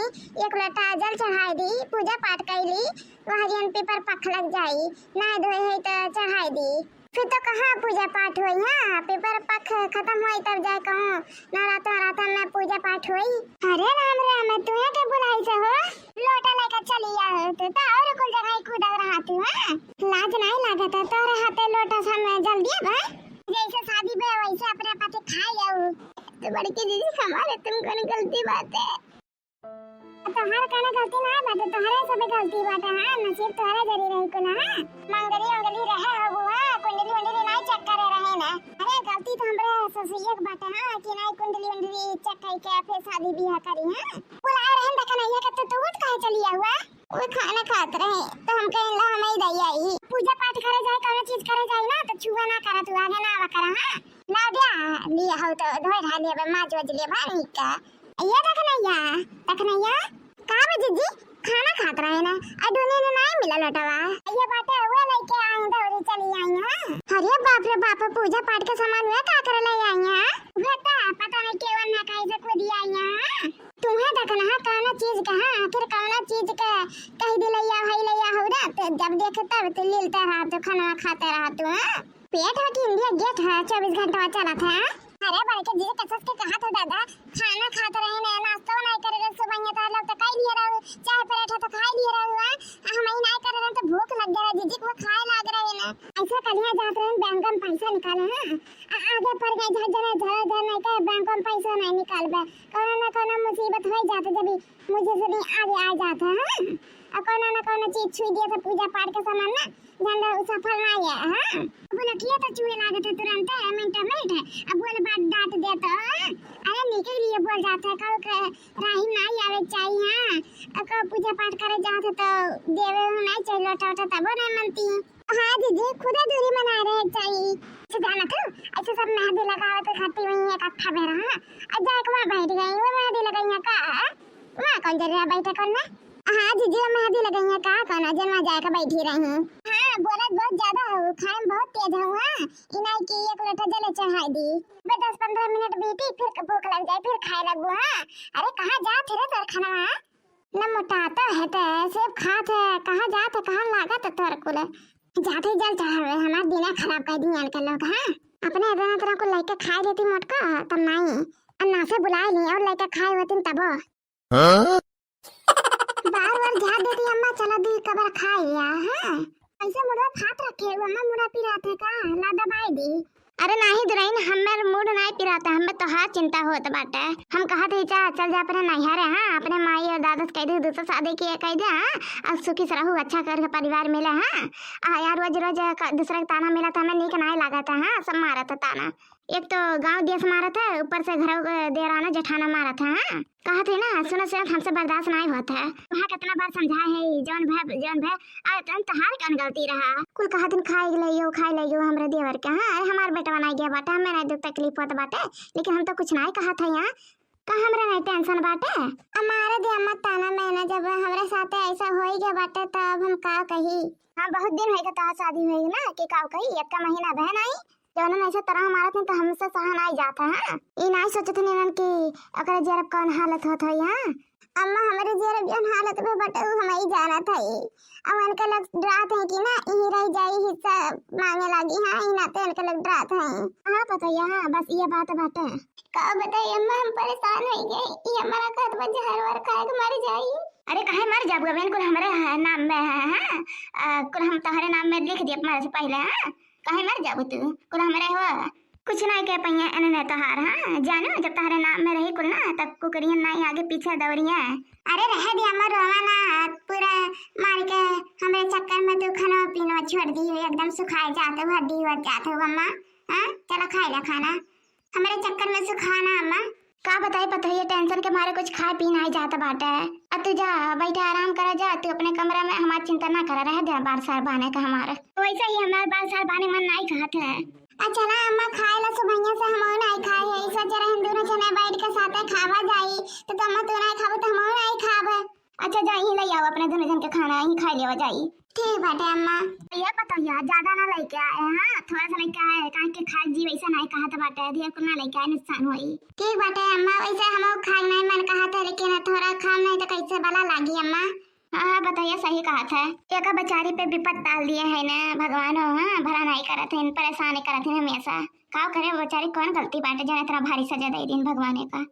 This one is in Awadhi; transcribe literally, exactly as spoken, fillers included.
एक लोटा जल चढ़ाई दी, पूजा पाठ कइली, वह जन पीपर पख लग जाई, नहाए धोए है तो चढ़ाई दी। फिर तो कहाँ पूजा पाठ होई, हाँ, पीपर पख खत्म होई तब जाए कहूँ नवरात्र, नवरात्र में पूजा पाठ होई। अरे राम राम, तुहे के बुलाई से हो? लोटा लेकर चली आओ, तू तो और कुल जगह ही कूदत रहत हो, हाँ? लाज नहीं लागत है तोहरे हाथे लोटा से, हम जल्दी अब, हाँ? जैसे शादी बे वैसे अपने पति खाए जाऊ। तो बड़की दीदी, हमारे तुम कौन गलती बाटे? तोहरे कौनो गलती ना बाटे, तोहरे सब गलती बाटे, हाँ? नसीब तोहरे जरी रही कुल, हाँ? मंगली उंगली रहे हो बुआ, कुंडली उंडली नहीं चेक करे रहे ना। अरे गलती तो हमरे ससुरिया के बाटे, हाँ? कि नहीं कुंडली उंडली चेक करके फिर शादी ब्याह करी, हाँ? बुलाए रहे देखा नहीं है कि तू, तू उठ काहे चली आऊ? वो खाना खात रहे, तो हम कहे ला हम ही दई आई। पूजा पाठ करे जाए, कौनो चीज करे जाए ना, तो छुआ ना करा, तू आगे ना आवा करा, हाँ? ना दिया, लिया हो तो धोए धा लिया बे, माज वज लिया बा, नहीं का? ये देख नैया, देख नैया, का बे जीजी, खाना खात रहे ना, आ दुनिया में नहीं मिला लोटवा। ये बाटे हुआ लेके आई, दौरी चली आई, हाँ? अरे बाप रे बाप, पूजा पाठ के सामान हुआ का करे ले आई, हाँ? बेटा, पता नहीं केवन ना कैसे कूदी आई, हाँ? तुम्हें देखना है कौनो चीज का, हाँ, आखिर कौनो चीज का कह दिलैया है लैया हो ना, तो जब देखे तब तो लीलते रहा तू, खाना खाते रहा तू, हाँ? पेट है कि इंडिया गेट है, चौबीस घंटा चलत है, हाँ? अरे बड़के जी, कसस के कहा था दादा, खाना खात रहे ना, नाश्तो नहीं करे रहे, सुबह ये तार लोग तो खाई लिए रहो, चाय पराठा तो खाई लिए रहो, हाँ? आ हम ही नहीं करे रहे तो भूख लग गया, जीजी को खाए लाग रहे ना। ऐसे कलिया जात रहे, बैंक में पैसा निकाले, हाँ? आ, आगे पड़ गए, झट जने, झट जने के बैंक में पैसा नहीं निकालबे, कौनो ना कौनो मुसीबत हो जात, जब ही मुझे से नहीं आगे आ जात है, हाँ? और कौनो ना कौनो चीज छुई दिया था, पूजा पाठ के सामान ना, जान लो, उ सफल ना है, हाँ? अब नकिया तो चुए लागत है तुरंत, मिनट मिनट, अब बोल बात डांट दे तो, हाँ? अरे निकल लिए बोल जात है, कल के राही ना आवे चाहिए, हाँ? अब कल पूजा पाठ करे जात है तो देवे हो नहीं चाहिए, लोटा वोटा तबो नहीं मनती। हाँ जीजी, खुदे दूरी बना रहे चाहिए। अच्छा जाना तू, ऐसे सब मेहंदी लगावे तो खाती हुई है इकट्ठा बेरा, हाँ? और जाके वहाँ बैठ गई, वो मेहंदी लगाई है का? वहाँ कौन जरूरी है बैठे कौन ना? हाँ जीजी, वो मेहंदी लगाई है का कौन, जन वहाँ जाके बैठी रही। हाँ, बोलत बहुत ज्यादा हो, खाए में बहुत तेज हो, हाँ? इनाई की एक लोटा जले चढ़ाई दी। बस दस पन्द्रह मिनट बीती, फिर भूख लग जाए, फिर खाए लगू, हाँ? अरे कहाँ जात है रे तोर खाना, हाँ? न मोटात है ते, सेब खात है, कहाँ जात है, कहाँ लागत है तोर कुल? जात है जल चढ़ावे, हमार दिना खराब कर दिए इनके लोग, हाँ? अपने इतना तरह को लेके खाए देती मोटका, तब नहीं। और ना से बुलाए ली और लेके खाए होती तबो। हाँ? बार बार झाड़ देती अम्मा, चला दी कबर खाए या, हाँ? ऐसे मुड़वा फाट रखे हो अम्मा, मुड़ा पिरात है का? ला दबाई दी। अरे नाही दुराइन, हमें मूड नाही पिराता, हमें तोहार चिंता होत बाटे। हम कहत ही जा, चल जा अपने नैहरे, हाँ, अपने माई और दादा से कह दे, दूसरा शादी किया कह दे, हाँ, अब सुखी से रहू, अच्छा घर का परिवार मिले, हाँ। आ यार, रोज रोज का, दूसरा के ताना मिला तो हमें नीक नाही लागत है, हाँ, सब मारत है ताना। एक तो गांव देश मारत है, ऊपर से घर के देराना जेठाना मारत है, हाँ। कहत है ना, सुनत सुनत हमसे बर्दाश्त नाही होत है। वहाँ कितना बार समझाए है, जौन भय, जौन भय, आ तुम तोहार कौन गलती रहा? कुल कहत दिन खाए लइयो, खाए लइयो हमरे देवर के। हाँ, अरे हमार बेटवा नाही गया बाटे, हमें नाही दुख तकलीफ होत बाटे, लेकिन हम तो कुछ नाही कहत है यहाँ। का हमरे नाही टेंशन बाटे? हमारे दे अम्मा ताना मैना, जब हमरे साथे ऐसा होई गया बाटे तो अब हम का कही? हाँ, बहुत दिन होई गया तोहार शादी हुई ना, कि का कही, एक का महीना भय नाही, जौन ऐसे तरह मारत हैं तो हमसे सहा नाही जात है। हाँ, ई नाही सोचत नहीं कि ओकरे जरब कौन हालत होत होई। हाँ, अम्मा, हमरे जियर जौन हालत में बटे, उ हम ही जानत हई। अब उनके लोग डरात हैं कि ना, यहीं रह जाई, हिस्सा मांगे लागी। हाँ, ई नाते उनके लोग डरात हैं। हाँ, पतोहिया, हाँ, बस ये बात बाटे। का बताई अम्मा, हम परेशान हो गए। ये हमारा कहत बा जहर वर खाए के मर जाई। अरे, काहे मर जाबू? अब इनको हमरे ह-, नाम में है, हाँ? आ, कुल हम तोहरे नाम में लिख दिए मरे से पहले, हाँ? काहे मर जाबू तू? कुल हमरे हो। कुछ नाही कह पइया एने ने तोहार, हाँ? जानू, जब तोहरे नाम में रही कुल ना, तब कुकरियन नाही आगे पीछे दौड़िया। अरे रहे दे अम्मा, रोवा ना, पूरा मार के हमरे चक्कर में तू खाना पीना छोड़ दी हो, एकदम सुखाए जात हो, हड्डी हो जात हो अम्मा। हाँ, चलो खाए ला खाना, हमरे चक्कर में सुखा ना अम्मा। का बताई पतोहिया, टेंशन के मारे कुछ खाए पी नाही जात बाटे। अब तू जा, बैठा आराम करा जा, तू अपने कमरा में, हमार चिंता ना करा, रहे दे बार सार बाने का हमार। वैसे ही हमार बार सार बाने मन नाही कहत है। अच्छा ना अम्मा, खाए ला सुबहिया से हम नाही खाए है, सोचे रहे हम दोनों जने बैठ के साथे खावा जाई, तो अम्मा तू नाही खाबो तो हम नाही खाब। अच्छा जा, यहीं ले आओ अपने दोनों जन के खाना, यहीं खाए लेवा जाई। ठीक बाटे अम्मा। ये पतोहिया, ज्यादा ना लेके आए, हाँ, थोड़ा सा लेके आए, काहे के खाए जी वैसे नाही कहत बाटे, ढेर कुल ना लेके आए, नुकसान होई। ठीक बाटे अम्मा, वैसे हमहू खाए नाही मन कहत है, लेकिन थोड़ा खाम नाही तो कई भला लागी अम्मा। हाँ हाँ, बतैया सही कहत है। एका बेचारी पे विपत डाल दिए है ना भगवान हो, हाँ, भला नहीं करत है, परेशान करत है हमेशा। का करे बेचारी, कौन गलती बाटे जौन इतना भारी सजा दे दिन भगवान का।